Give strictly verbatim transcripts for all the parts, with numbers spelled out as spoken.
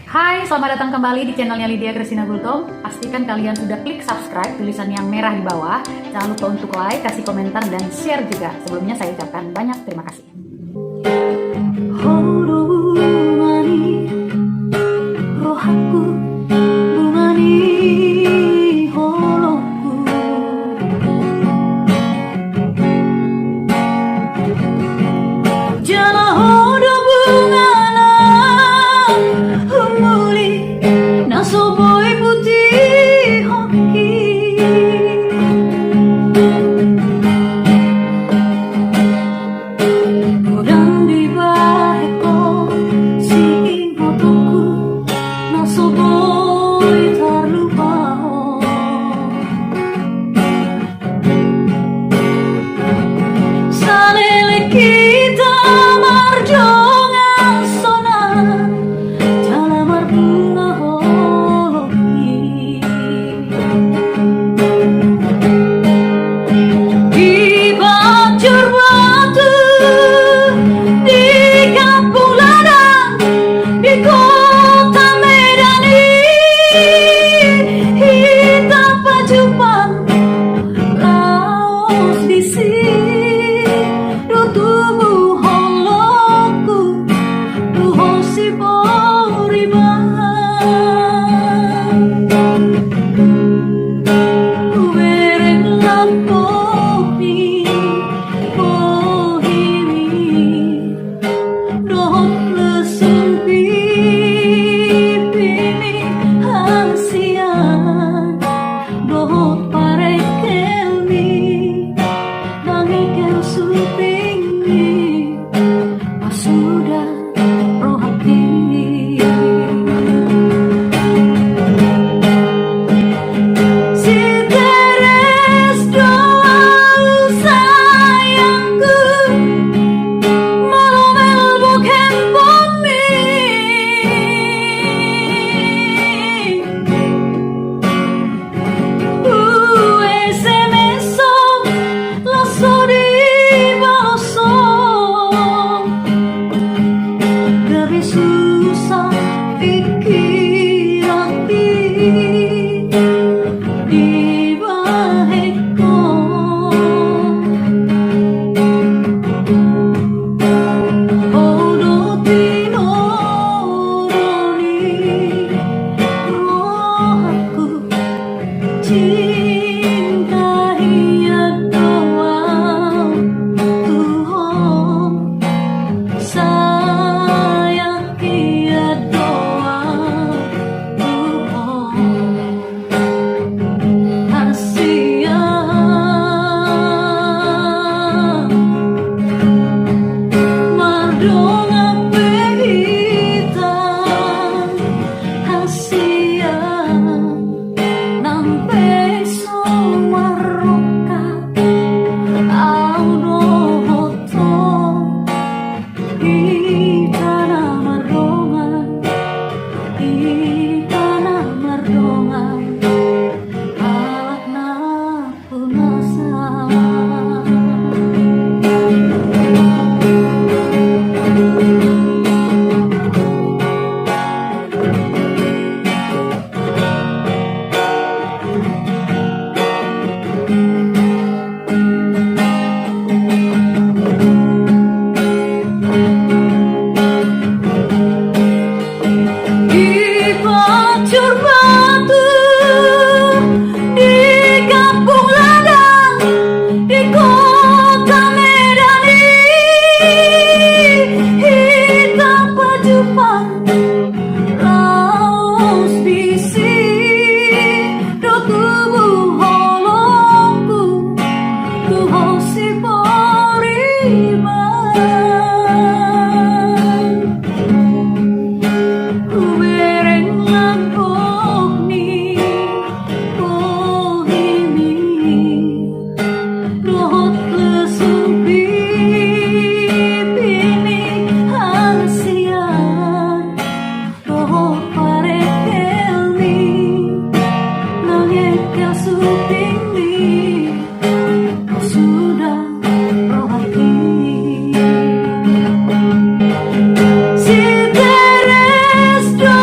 Hai, selamat datang kembali di channelnya Lydia Christina Gultom. Pastikan kalian sudah klik subscribe, tulisan yang merah di bawah. Jangan lupa untuk like, kasih komentar, dan share juga. Sebelumnya saya ucapkan banyak terima kasih. Ho do bunga ni rohangku, bunga ni holongku. Jala ho do bunga na humuli, na so boi putihonhi. Godang dibahen ho siingotonku, na so boi tarlupahon. Saleleng hita mardongan sonang, jala marbunga holong i. Di Banjar Batu, di Kampung Ladang, di Kota Medan i, hita pajumpang laos disi, do tubu holongku tu ho Siboriman. Hubereng lampu ni bohimi, dohot lesung pipimi hasian, dohot parengkelmi, nang engkel supingmi, pasuda rohangki. Si Teres do ahu sayangku, molo melbok handphonemi. Hu-S M S ho, laos so dibalos ho. Gabe susah pikiranki dibahen ho. Ho do tinoroni rohangku, cinta hian do ahu tu ho, sayang hian do ahu tu ho. Hasian mardongan pe hita, hasian nang pe so marrongkap ahu dohot ho. Hita na mardongan, hita na mardongan, halak na punasa. Di Banjar Batu, di Kampung Ladang, di Kota Medan i, hita pajumpang laos disi, do tubu holongku tu ho Siboriman. Hubereng lampu ni bohimi, dohot lesung pipimi hasian, dohot parengkelmi nang engkel supingmi, pasuda rohangki. Si Teres do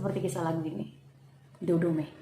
Seperti kisah lagu ini. Dodo me.